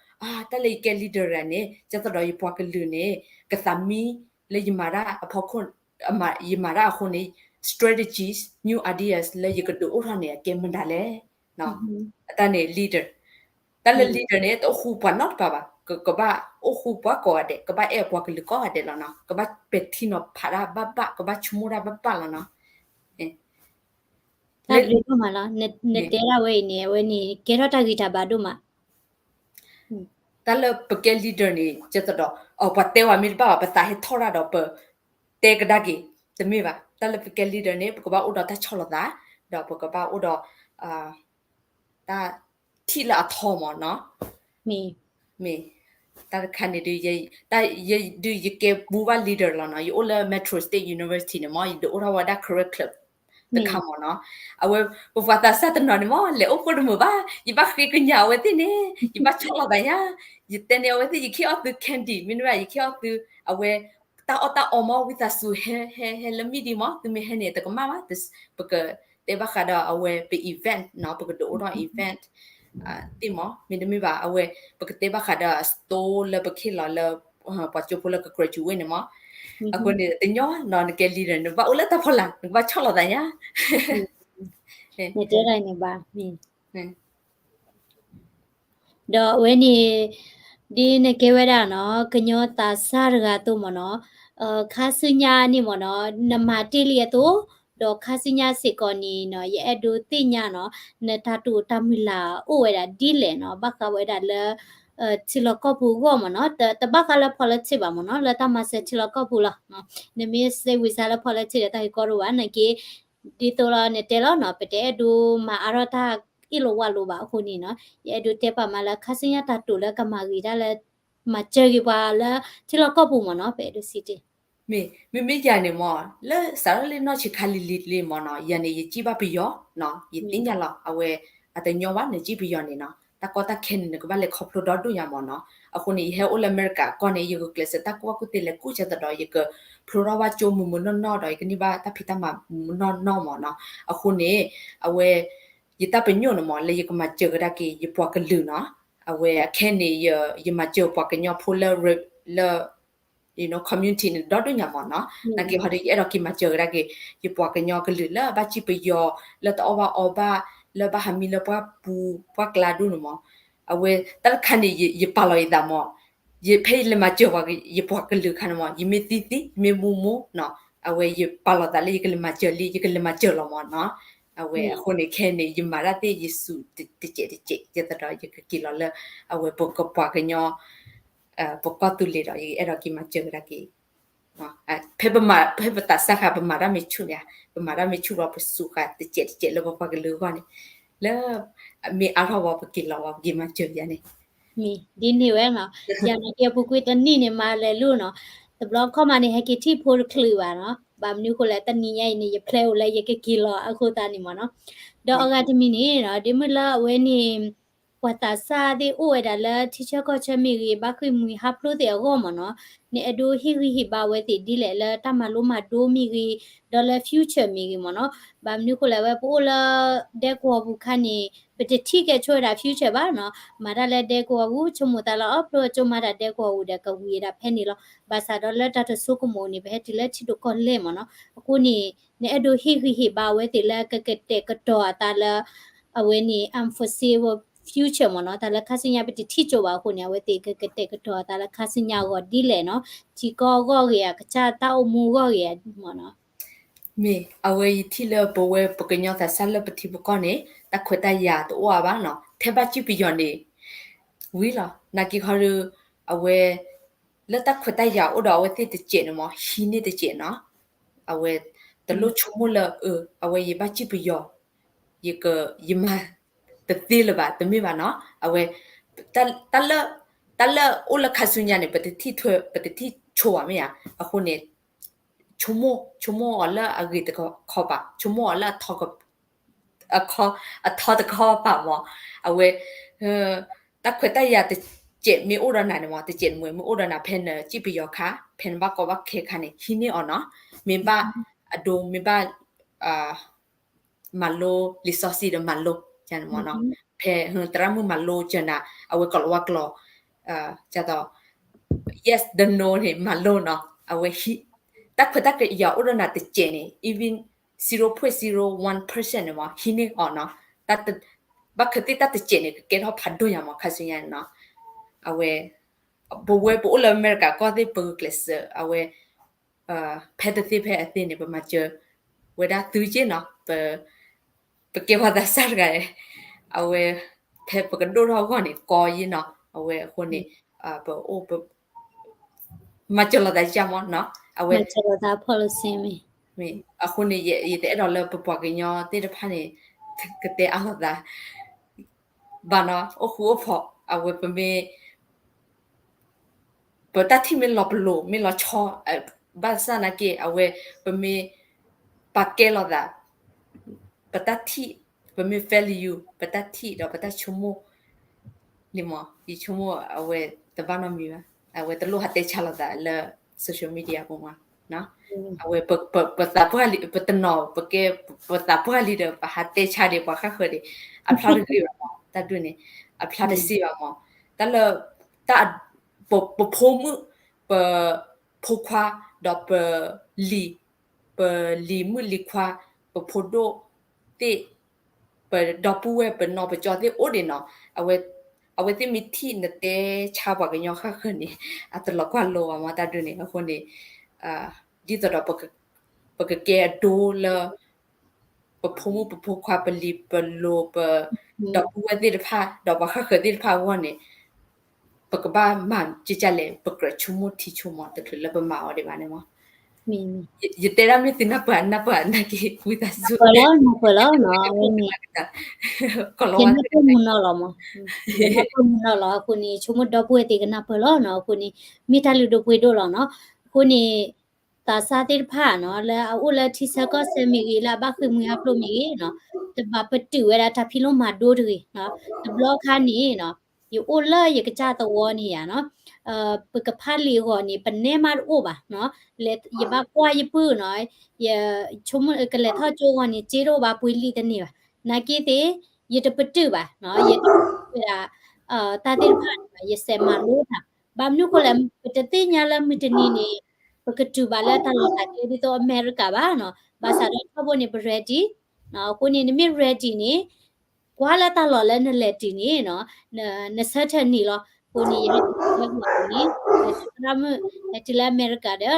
တၢ်လၢယကဲ leader တဂၤန့ၣ် ကဲသိးဒီးယပှၤကလုာ်န့ၣ် ကသးမံလၢယမၤတၢ်အဖီခိၣ် ယမၤတၢ်အဃိန့ၣ် strategies new ideas လၢယကဒုးအိၣ်ထီၣ်န့ၣ် အကဲမနုၤလဲၣ် အတၢ်န့ၣ် leader တၢ်လၢ leader န့ၣ် တအိၣ်ဃူပှၤနီတပၤဘၣ် ကဘၣ်အိၣ်ဃူပှၤကိးဂၤဒဲး ကဘၣ်အဲၣ်ပှၤကလုာ်ကိးဂၤဒဲးလီၤနီၤ ကဘၣ်ပဲာ်ထံနီၤဖးတၢ်ဘၣ်ဘၣ် ကဘၣ်ဆိကမိၣ်တၢ်ဘၣ်ဘၣ်လီၤနီၤ တၢ်ဘျုးဒိၣ်မးလီၤ နတဲဒၣ်ဝဲအံၤန့ၣ် အဝဲန့ၣ် ကဲထီၣ်တၢ်ဂံၢ်တၢ်ဘါဒိၣ်မး တၢ်လၢပကဲ leader န့ၣ် ကဲသိးဒီး ပှၤတဲဝဲမ့ၢ်တဘၣ်ဘၣ် ပသးဟဲထီၣ်တၢ်ဒီးပတဲကဒါက့ၤ တမ့ၢ်ဘၣ် တၢ်လၢပကဲ leader န့ၣ် ပကဘၣ်အိၣ်ဒီးတၢ်ဆီၣ်လီၤသး ဒီးပကဘၣ်အိၣ်ဒီး တၢ်ထံၣ်လၢအထီမးနီၤ မ့ၢ် တၢ်တခါန့ၣ်ဒုး ယဒုးယကဲဘူးဘၣ် leader လီၤနီၤ ယအိၣ်လၢ Metro State University န့ၣ်မး ယဒုးအိၣ်ထီၣ်ဝဲဒၣ် career club တခါမးနီၤ အဝဲ ပပှၤသးစၢ်တနီၤန့ၣ်မး လဲၤအိၣ်ဖှိၣ်တမုာ်ဘၣ် ယဘၣ်ဃ့ကညးအဝဲသ့ၣ်န့ၣ် ယဘၣ်ဆီၣ်လီၤသးညါ ယတဲန့ၢ်အဝဲသ့ၣ် ယကဟ့ၣ်အီၣ်သု candy မ့တမ့ၢ်ဘၣ် ယကဟ့ၣ်အီၣ်သု အဝဲ တၢ်အီၣ်တၢ်အီမး ဝံသးစူၤ ဟဲ ဟဲ ဟဲလၢမ့ၢ်ဒံးမး သုမ့ၢ်ဟဲန့ၣ် တကမၣ်ဘၣ် ပကတဲဘၣ်ဃးဒီးအဝဲ ပ event နီၤ ပကဒုးအိၣ်ထီၣ် event သ့ၣ်မး မ့တမ့ၢ်ဘၣ် အဝဲ ပကတဲဘၣ်ဃးဒီး store လၢပခ့ၣ်လီၤလၢ ပှၤကၠိဖိလၢက graduate န့ၣ်မး အဃိန့ၣ် တညီနီၤ နကဲ leader နဘၣ်အိၣ်လၢတၢ်ဖီလာ် နကဘၣ်ဆီၣ်လီၤသးညါ နတဲဒၣ်န့ၣ်ဘၣ် ဒီးအဝဲန့ၣ် ဒ်နကဲဝဲဒၣ်နီၤ ကညီသးစၢ်တဂၤအသိးမ့ၢ်နီၤ ခါဆူညါန့ၣ်မ့ၢ်နီၤ နမၤတ့ၢ်လံအသိး ဒီးခါဆူညါစ့ၢ်ကီးန့ၣ်နီၤ ယအဲၣ်ဒိးသ့ၣ်ညါနီၤ နတၢ်တိာ်တၢ်မုၢ်လၢ်အိၣ်ဝဲဒၣ်ဒ်လဲၣ်နီၤ ဘၣ်ဃးဝဲဒၣ်လၢ ထံလီၢ်ကီၢ်ပူၤအဂီၢ်မ့ၢ်နီၤ တဘၣ်ဃးလၢ politics ဘၣ်မ့ၢ်နီၤ လၢတၢ်မၤစၢၤထံလီၢ်ကီၢ်ပူၤလီၤ နမ့ၢ် စိတ်ဝင်စား လၢ politics ဒီးတၢ်ဂ့ၢ်ကီတအိၣ်ဘၣ် နာ်က့ ဒ်သိးလီၤနတဲလီၤနီၤ ပတအဲၣ်ဒိးမၤအါထီၣ်တၢ်အ့ၣ်လိာ်ဝးလိာ်ဘၣ်အဃိန့ၣ်နီၤ ယအဲၣ်ဒိးတဲပာ်မးလၢခါဆူညါတၢ်တိာ်လၢကမၤဂ့ၤတၢ်လၢ မၤစၢၤဂ့ၤပှၤလၢထံလီၢ်ကီၢ်ပူၤမ့ၢ်နီၤ ပအဲၣ်ဒိးစံးတ့ၢ် မ့ၢ် မ့မ့ၢ်ယၤန့ၣ်မ့ၢ် လၢစးထီၣ်လၢနီၢ်ဆံးခါလံၤလံၤလံၤမ့ၢ်နီၤ ယၤန့ၣ် ယစံးဘၣ်ပယီၤနီၤ ယသ့ၣ်ညါလီၤ အဝဲ အတညီဘၣ် နစံးပယီၤန့ၣ်နီၤ တၢ်ကီတၢ်ခဲန့ၣ် နကဘၣ်လဲၤခီဖျိဒီဒူၣ်ညါမ့ၢ်နီၤ အဃိန့ၣ် ယဟဲအိၣ်လၢအမဲရကၤကီၢ်န့ၣ် ယဂုာ်ကျဲးစၢးတၢ်ကူၣ်ဘၣ်ကူၣ်သ့လဲၤကူၣ်ဆၢသဒီး ယကဖျိထီၣ်ဘၣ်ကၠိမုၢ်မုၢ်နီၢ်နီၢ်ဒီး ယကန့ၢ်ဘၣ်တၢ်ဖံးတၢ်မၤမုၢ်မုၢ်နီၢ်နီၢ်မ့ၢ်နီၤ အဃိန့ၣ် အဝဲ ယတၢ်ပညိၣ်န့ၣ်မ့ၢ် လၢယကမၤစၢၤကဒါက့ၤ ယပှၤကလုာ်နီၤ အဝဲအခဲန့ၣ် ယမၤစၢၤပှၤကညီဖိလၢ လၢ community န့ၣ် ဒီဒူၣ်ညါမ့ၢ်နီၤ နာ်က့ဟီဒီး ယအဲၣ်ဒိးက့ၤမၤစၢၤကဒါက့ၤ ယပှၤကညီကလုာ်လၢအဘၣ်စံၣ်ပယီၤ လၢတအီၣ်ဘၣ်အီဘၣ် လၢဘၣ်ဟးမံလၢပှၢ်ပူၤ ပှၢ်ကျါဒူၣ်န့ၣ်မ့ၢ် အဝဲတၢ်တခါန့ၣ် ယပာ်လီၤယသးမ့ၢ် ယဖဲယလဲၤမၤစၢၤပှၤ ယပှၤကလုာ်ခါန့ၣ်မ့ၢ် ယမ့ၢ်သံသံ ယမ့ၢ်မူမူနီၤ အဝဲယပာ်လီၤသးလၢယကလဲၤမၤစၢၤလံ ယကလဲၤမၤစၢၤလီၤမ့ၢ်နီၤ အဝဲအဃိန့ၣ် ခဲန့ၣ် ယမၤတၢ်သ့ၣ်ယစူးတစဲးတစဲး ယသဒီး ယကက့ၤလီၤလၢ အဝဲပကပှၤကညီ ပကီၢ်သူလ့ၤဒီး ယအဲၣ်ဒိးက့ၤမၤစၢၤကဒါက့ၤ ဖဲပမၤ ဖဲပသးစၢ်ဃာ် ပမၤတၢ်မ့ၢ်ဆူၣ်န့ၣ် ပမၤတၢ်မ့ၢ်ဆူၣ်ဒီး ပစူးဃာ်တစဲးတစဲးလၢပပှၤကလုာ်အဂီၢ်န့ၣ် လၢ မ့ၢ်အါထီၣ်ဝဲ ပက့ၤလီၤဝဲ ပက့ၤမၤစၢၤယၤန့ၣ် မ့ၢ်ဒ်န့ၣ်ဝဲနီၤ ယၤန့ၣ်က့ၤအပူၤကွံာ်တနံၣ်န့ၣ် မၤလဲၤလိၤနီၤ တဘျီခီမးန့ၣ် ဟဲက့ၤထံၣ်ဖိတချုးဘၣ်နီၤ ဘၣ်မနုၤဃိလဲၣ် တနံၤညါအံၤန့ၣ် ယ plan အိၣ်လၢယကက့ၤလီၤအဃိသတးန့ၣ်မ့ၢ်နီၤ ဒီးအဂၤတမံၤန့ၣ်နီၤ ဒ့မုၣ်လၢအဝဲန့ၣ် ပှၤသးစၢ်သ့ၣ်အိၣ်ဝဲဒၣ်လၢထံဆၢကီၢ်ဆၢမ့ၢ်ဂ့ၤ ဘၣ်ဃ့ၢ်မှံဟးဖျိးသ့ၣ်အဂီၢ်မ့ၢ်နီၤ နအဲၣ်ဒိးဟ့ၣ်ဂံၢ်ဟ့ၣ်ဘါအဝဲသ့ၣ်ဒ်လဲၣ်လၢတၢ်မၤလိမၤဒိမ့ၢ်ဂ့ၤ ဒီးလၢ future မ့ၢ်ဂ့ၤမ့ၢ်နီၤ ဘၣ်မနုၤဃိလဲၣ် အဝဲပအိၣ်လၢဒဲကဝီၤပူၤခါန့ၣ် ပတထံၣ်ကဲဆိဝဲဒၣ် future ဘၣ်နီၤ မၤတၢ်လၢဒဲကဝီၤပူၤ ဆိကမိၣ်သးလၢအီၣ်ဖျိကၠိမၤတၢ်ဒဲကဝီၤပူၤဒီး ကဝံၤဝဲဒၣ်ဖဲန့ၣ်လီၤ ဘၣ်ဆၣ်ဒီးလၢတၢ်တဆိကမိၣ်န့ၣ် ပဟဲတုၤလၢထံဒိၣ်ကီၢ်လဲၢ်မ့ၢ်နီၤ အဃိန့ၣ် နအဲၣ်ဒိးဟ့ၣ်ဂံၢ်ဟ့ၣ်ဘါအဝဲသ့ၣ်လၢကကတဲာ်ကတီၤအသးလၢ အဝဲန့ၣ် unforeseeable future မ့ၢ်နီၤ တၢ်လၢခါဆူညါပတထံၣ်ကၠိဘၣ်အဃိန့ၣ် အဝဲသ့ၣ်ကကတဲာ်ကတီၤအသးလၢခါဆူညါအဂီၢ်ဒ်လဲၣ်နီၤ ထံကီၢ်အဂီၢ်ဂ့ၤ အကစၢ်တၢ်အိၣ်မူအဂီၢ်ဂ့ၤမ့ၢ်နီၤ မ့ၢ် အဝဲယထံၣ်လၢပဝဲပကညီသးစၢ်လၢပထံပကီၢ်န့ၣ် တၢ်ခွဲးတၢ်ယာ်တအိၣ်အါဘၣ်နီၤ ထဲဘၣ်စံၣ်ပယီၤန့ၣ် ဝံၤလီၤ နာ်က့ခီဒီး အဝဲ လၢတၢ်ခွဲးတၢ်ယာ်အိၣ်ဒီးအဝဲသ့ၣ်တစဲးန့ၣ်မ့ၢ် ဟံးန့ၢ်တစဲးနီၤ အဝဲ တလိၣ်ဆိကမိၣ်လၢ အဝဲယဘၣ်စံၣ်ပယီၤ ယက ယမၤ တသ့လၢၤဘၣ် တမ့ၢ်ဘၣ်နီၤ အဝဲ တၢ် တၢ်လၢ တၢ်လၢအိၣ်လၢခါဆူညါန့ၣ် ပတထံၣ်ထွဲ ပတထံၣ်ဆိဘၣ်မ့ၢ်ဧါ အဃိန့ၣ် ဆိကမိၣ် ဆိကမိၣ်အီၤလၢအဂ့ၤတခီပၤ ဆိကမိၣ်အီၤလၢအထီ အထီတခီပၤမ့ၢ် အဝဲ တၢ်ခွဲးတၢ်ယာ်တစဲးမ့ၢ်အိၣ်ဒီးနၤန့ၣ်မ့ၢ် တစဲးတမှဲၤမ့ၢ်အိၣ်ဒီးနၤ ဖဲနစံၣ်ပယီၤခါ ဖဲနဘၣ်ကီဘၣ်ခဲခါန့ၣ် ဟံးန့ၢ်အီၤနီၤ မ့ၢ်ဘၣ်အဒိ မ့ၢ်ဘၣ် မၤလိလံာ်စီဆှံဒီးမၤလိ မ့ၢ်နီၤ ဖဲသရၣ်မုၣ်မၤလိကၢနၤ အဝဲကိးလီၤဝါကျိာ် ဒ်သိး yes ဒီး no န့ၣ် မၤလိနီၤ အဝဲ တၢ်ခွဲးတၢ်ယာ်အိၣ်ဒီးနၤတစဲးန့ၣ် even zero point zero one percent န့ၣ်မ့ၢ် ဟံးန့ၢ်အီၤနီၤ ဘၣ်ခၢၣ်သ့ၣ်တၢ်တစဲးန့ၣ် ကကဲထီၣ်ဖးဒိၣ်ညါမ့ၢ် ခါဆူညါန့ၣ်နီၤ အဝဲ ပဝဲပအိၣ်လၢအမဲရကၤကီၢ်သ့ၣ် ပဂုာ်ကျဲးစၢး အဝဲ ဖဲတသ့ဖဲအသ့န့ၣ် ပမၤစၢၤဝဲဒၣ်သုက့နီၤ ပ ပကဲပှၤသးစၢ်တဂၤန့ၣ် အဝဲ ဖဲပကဒိၣ်ထီၣ်အဂီၢ်န့ၣ် ကီယ့ၢ်နီၤ အဝဲအဃိန့ၣ် ပအိၣ် ပ မၤစၢၤလိာ်သးကမ့ၢ်နီၤ အဝဲ မၤစၢၤလိာ်သးဖီၣ်လိာ်စ့မ့ၢ် အဃိန့ၣ် ယတအဲၣ်ဒိးလၢပပှၤကညီသ့ၣ်တဖၣ်န့ၣ် ကတဲအါလိာ်သး ဘၣ်နီၤ အိၣ်ဃူအိၣ်ဖိး အဝဲပမ့ၢ် ပတၢ်ထံၣ်မ့ၢ်လီၤပလိာ် မ့ၢ်လီၤဆီ ဘၣ်ဆၣ်နာ်က့ အဝဲ ပမ့ၢ် ပာ်ကဲလိာ်သး ပတၢ်ထံၣ် ပမ့ၢ် value ပတၢ်ထံၣ်ဒီးပတၢ်ဆိကမိၣ်န့ၣ်မ့ၢ် ယဆိကမိၣ် အဝဲတဘၣ်နီတမံၤဘၣ် အဝဲတလိၣ်ဟးတဲဆါလိာ်သးလၢ social media ပူၤမ့ၢ် အဝဲ ပသးပှၢ်လံ ပတနီၤ ပကဲ ပသးပှၢ်လံဒီး ပဟးတဲဆါဒံးပှၤဃၣ်ဃၢၤဒံး အဖျါတဂ့ၤဘၣ်မ့ၢ် တၢ်ဒုးန့ၣ် အဖျါတစ့ၢ်ဘၣ်မ့ၢ် တၢ်လၢ တၢ် ပဖိမုၣ် ပဖိခွါ ဒီးပလံၤ ပလံၤမုၣ်လံၤခွါ ပဖိဒိၣ်သ့ၣ် ပဒီပုၢ်ဝဲၢ် ပနီၢ်ပကၠီသ့ၣ်အိၣ်ဒံးနီၤ အဝဲ အဝဲသ့ၣ်မ့ၢ်ထံၣ်နတဲဆါပှၤကညီဃၣ်ဃၢၤန့ၣ် အတလီၤကွၢ်လိဘၣ်မ့ၢ် တၢ်ဒုးန့ၣ် အဃိန့ၣ် ဒ်သိးဒီး ပကကဲအဒိလၢ ပဖိမုၣ်ပဖိခွါ ပလံၤပလိၤ ပဒီပုၢ်ဝဲၢ်သ့ၣ်တဖၣ် ဒီးပှၤဃၣ်ဃၢၤသ့ၣ်တဖၣ်အဂီၢ်န့ၣ် ပကဘၣ်မၤကကလဲၣ် ပကြၢးဆိကမိၣ်ထံဆိကမိၣ် တချုးလၢပမၤအီၤဒံးဘၣ်န့ၣ်မ့ၢ် မ့ၢ်, ယတဲဒၣ်မ့ၢ်သုနၢ်ပၢၢ် နၢ်ပၢၢ်နာ်က့ ဝံသးစူၤ, နၢ်ပၢၢ်လီၤ နၢ်ပၢၢ်လီၤနီၤ, အဝဲန့ၣ် ယနၢ်ပၢၢ်မုာ်နီၢ်လီၤမး, ယနၢ်ပၢၢ်မုာ်နီၢ်လီၤ အဃိန့ၣ် ဆိကမိၣ်ဒီပုၢ်ဝဲၢ်သ့ၣ်ကနၢ်ပၢၢ်လီၤနီၤ, အဃိန့ၣ် မ့ၢ်တၢ်လုၢ်ဒိၣ်ပှ့ၤဒိၣ်လီၤနီၤ, အဃိန့ၣ် သးစၢ်သ့ၣ်တဖၣ်နီၤ လၢအအိၣ်လၢထံဆၢကီၢ်ဆၢမ့ၢ်ဂ့ၤ လၢအဘၣ်ဃ့ၢ်မှံဟးဖျိးမ့ၢ်ဂ့ၤနီၤ, တဘၣ်ပတုာ်ဝဲဒၣ်တၢ်ဖံးလိမၤဒိတဂ့ၤနီၤ, တဘျီခါန့ၣ်နီၤ ယအိၣ်လၢယကစၢ်သဝီန့ၣ်ယါနီၤ, ပကဖးလံာ်အဂီၢ်န့ၣ် ပနဲမးတအိၣ်ဘၣ်နီၤ, ယဘၣ်ကွၢ်ယပုၢ်နီၤ, ယဆိကမိၣ်ကလဲၤထီၣ်ကၠိဂီၢ်န့ၣ် စ့တအိၣ်ဘၣ် ပှ့ၤလံာ်တန့ၢ်ဘၣ်, နာ်က့သ့ၣ် ယတပတုာ်ဘၣ်နီၤ, ယတပတုာ်ဝဲဒၣ် တၢ်သ့ၣ်တဖၣ်န့ၣ် ယစဲးမၤလိတၢ်, ဘၣ်မနုၤအဃိလဲၣ် ပတသ့ၣ်ညါလၢမုၢ်တနံၤန့ၣ် ပကတုာ်ဘၣ်လၢတၢ်လီၢ်တၢ်ကျဲဒ်သိးအမဲရကၤဘၣ်နီၤ, ဘၣ်ဆၣ်ဒီးထီဘိန့ၣ် ပ ready အဃိန့ၣ် နမ့ၢ် ready န့ၣ် ကွၢ်လၢတၢ်လီၢ်လၢနလဲၤတုၤန့ၣ်နီၤ, နဆၢထၢၣ်န့ၣ်လီၤ, အဃိန့ၣ် ယဟဲတုၤလၢဟီၣ်န့ၣ် ယဆိကမိၣ် ဟဲတုၤလၢအမဲရကၤဒီး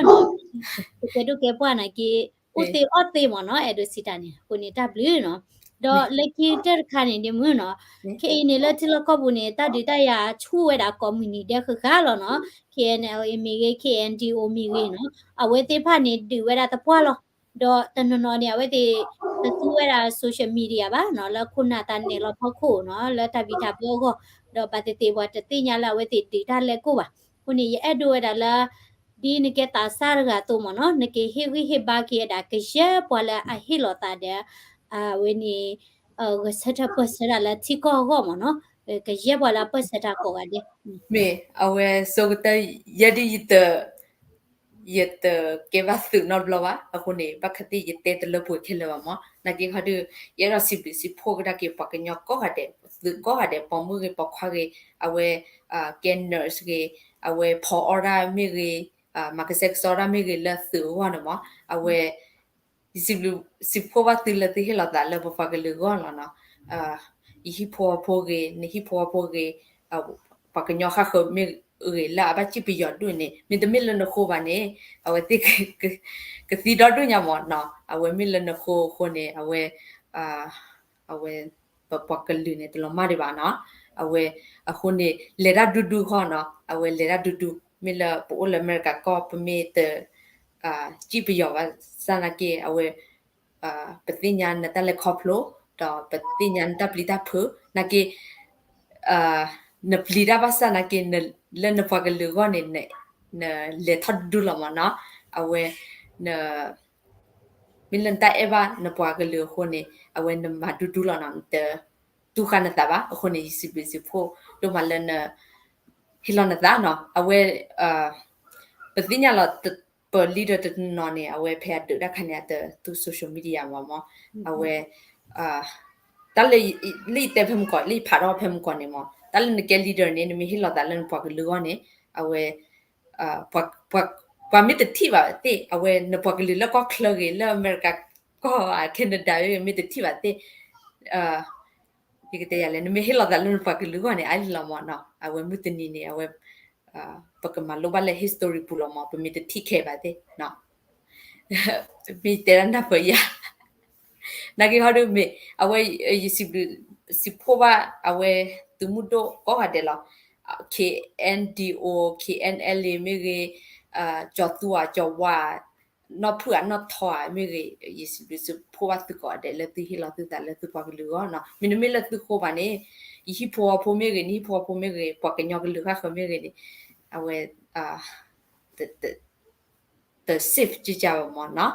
ပကဲဒိၣ်ကဲပှၢ်နာ်က့ အိၣ်သ့အီၣ်သ့မ့ၢ်နီၤ, အဲၣ်ဒိးစံးတၢ်န့ၣ် အဃိန့ၣ် တၢ်ဘျုးနီၤ, ဒီးလၢခံကတၢၢ်တခါန့ၣ် ဒ့မုၣ်နီၤ, ခဲအံၤန့ၣ်လၢထံလီၢ်ကီၢ်ပူၤန့ၣ် တၢ်ဒုးတၢ်ယၤဆူၣ်ဝဲဒၣ်ကိးမုၢ်နံၤဒဲးဃၣ်ဃၣ်လီၤနီၤ, K N L A မ့ၢ်ဂ့ၤ K N D O မ့ၢ်ဂ့ၤနီၤ, အဝဲသ့ၣ်တဖၣ်န့ၣ် ဒုးဝဲဒၣ်သပှၢ်လီၤ, ဒီးတနီၤနီၤန့ၣ် အဝဲသ့ၣ် တသူဝဲဒၣ် social media ဘၣ်နီၤ, လၢခိၣ်နၢ်တၢ်နဲၣ်လီၤဖီခိၣ်နီၤ, လၢတၢ်ဘံၣ်တၢ်ဘၢအဂီၢ်, ဒီးဘၣ်သ့ၣ်သ့ၣ်ပှၤတသ့ၣ်ညါလၢအဝဲသ့ၣ်ဒုးတၢ်လဲၤကိၢ်ဘၣ်, အဃိန့ၣ် ယအဲၣ်ဒိးဝဲဒၣ်လၢ ဒ်နကဲသးစၢ်တဂၤအသိးမ့ၢ်နီၤ, နကဟ့ၣ်ဂံၢ်ဟ့ၣ်ဘါက့ၤဝဲဒၣ် ကယဲၢ်ပှၤလၢအဟ့ၣ်လီၤသးဒီး အဝဲန့ၣ် ဂဲၤဆၢထၢၣ်ပၢၢ်ဆၢတၢ်လၢထံကီၢ်အဂီၢ်မ့ၢ်နီၤ, ကယဲၢ်ပှၤလၢအပၢၢ်ဆၢတၢ်ကိးဂၤဒဲး, မ့ၢ်အဝဲဆိကတၢၢ် ယဲဒ်ယတ ယတကဲဘၣ်သုးနီတဘျီဘၣ်, အဃိန့ၣ် ဘၣ်ခးသ့ၣ်ယတဲတလၢပှဲၤခဲလၢာ်ဘၣ်မ့ၢ်, နာ်က့ခီဒုး ယအဲၣ်ဒိးစံးဘျုးစံးဖှိၣ်ကဒါက့ၤ ပှၤကညီကိးဂၤဒဲး, သုးကိးဂၤဒဲး, ပိာ်မုၣ်ဂ့ၤ ပိာ်ခွါဂ့ၤ, အဝဲ ကဲ nurse ဂ့ၤ, အဝဲဖီအီၣ်ဒၣ်မ့ၢ်ဂ့ၤ, မၤကစဲကစီဒၣ်မ့ၢ်ဂ့ၤလၢသုးအဂီၢ်န့ၣ်မ့ၢ်, အဝဲ ယစံးဘျုးစံးဖှိၣ်ဘၣ်သုလၢသုဟ့ၣ်လီၤသးလၢပပှၤကလုာ်အဂီၢ်လီၤနီၤ, ယဟံၣ်ဖိဃီဖိဂ့ၤ, နဟံၣ်ဖိဃီဖိဂ့ၤ, ပှၤကညီဃၣ်ဃၢၤမ့ၢ်ဂ့ၤလၢအဘၣ်စံၣ်ပယီၤဒိၣ်န့ၣ် မ့တမ့ၢ်လၢနဃိဘၣ်န့ၣ် အဝဲသ့ၣ် ကသံဒီဒိၣ်ညါမ့ၢ်နီၤ, အဝဲမ့ၢ်လၢနဃိအဃိန့ၣ် အဝဲ အဝဲ ပပှၤကလုာ်န့ၣ် တလီၤမၢ်ဒံးဘၣ်နီၤ, အဝဲ အဃိန့ၣ် လဲၤတၢ်ဒူဒူဃီနီၤ, အဝဲလဲၤတၢ်ဒူဒူ, မ့ၢ်လၢပအိၣ်လၢအမဲရကၤကီၢ် ပမ့ၢ်တ စံၣ်ပယီၤဘၣ်ဆၣ်နာ်က့ အဝဲ ပသ့ၣ်ညါနတၢ်လဲၤခီဖျိ ဒီးပသ့ၣ်ညါနတၢ်ပျံၤတၢ်ဖုး နာ်က့ နပျံၤတၢ်ဘၣ်ဆၣ်နာ်က့ လၢနပှၤကလုာ်အဂီၢ်န့ၣ် နလဲၤထီၣ်ဒူဒူလီၤမ့ၢ်နီၤ, အဝဲ န မ့ၢ်လၢနတၢ်အဲၣ်ဘၣ်နပှၤကလုာ်အဃိန့ၣ် အဝဲနမၤဒူဒူလီၤနီၤ, နတတူၢ်ဃာ်နသးဘၣ်. အဃိန့ၣ် ယစံးဘျုးစံးဖှိၣ်ဒိၣ်မးလၢန ဟ့ၣ်လီၤနသးနီၤ. အဝဲ ပသ့ၣ်ညါလီၤ ပ leader တနီၤန့ၣ် အဝဲဖဲအဒုးတၢ်ခါန့ၣ် အတသူ social media မ့ၢ်မ့ၢ် အဝဲ တၢ်လၢ လၢယတဲဖဲမုၢ်ကီၢ် လၢယဖးထီၣ်ဖဲမုၢ်ကီၢ်န့ၣ်မ့ၢ် တၢ်လၢနကဲ leader န့ၣ် နမ့ၢ်ဟ့ၣ်လီၤသးလၢနပှၤကလုာ်အဂီၢ်န့ၣ် အဝဲ ပှၤမ့ၢ်တထံၣ်ဘၣ်သ့ၣ် အဝဲနပှၤကလုာ်လၢကီၢ်ချၢဂ့ၤ လၢအမဲရကၤကီၢ် Canada မ့ၢ်တထံၣ်ဘၣ်သ့ၣ် ယကတဲယၤလဲၣ် နမ့ၢ်ဟ့ၣ်လီၤသးလၢနပှၤကလုာ်အဂီၢ်န့ၣ် အါလီၤမ့ၢ်နီၤ. အဝဲမုၢ်တနံၤန့ၣ် အဝဲ ပကမၤလိဘၣ်လၢ history ပူၤလီၤမ့ၢ် ပမ့ၢ်တထံၣ်ခဲဘၣ်သ့ၣ် မ့ၢ်တဲဒၣ်နၢ်ပၢၢ်ယၤ နာ်က့ဟီဒုမ့ၢ် အဝဲ ယစံးဘျုးစံးဖှိၣ်ဘၣ် အဝဲသုးမုၢ်ဒိၣ်ကိးဂၤဒဲးလီၤ. KNDO KNLA မ့ၢ်ဂ့ၤ ကၠီၤသူဧါ ကၠီၤဝါ နီၢ်ဖုၣ်ဧါ နီၢ်ထီဧါ မ့ၢ်ဂ့ၤ ယစံးဘျုးစံးဖှိၣ်ဘၣ်သုကိးဂၤဒဲး လၢသုဟ့ၣ်လီၤသုသးလၢသုပှၤကလုာ်အဂီၢ်နီၤ. မ့တမ့ၢ်လၢသုဃိဘၣ်န့ၣ် ယဟံၣ်ဖိဃီဖိမ့ၢ်ဂ့ၤ နဟံၣ်ဖိဃီဖိမ့ၢ်ဂ့ၤ ပှၤကညီကလုာ်ဃၣ်ဃၢၤမ့ၢ်ဂ့ၤန့ၣ် အဝဲ တ safe ကကဘၣ်မ့ၢ်နီၤ.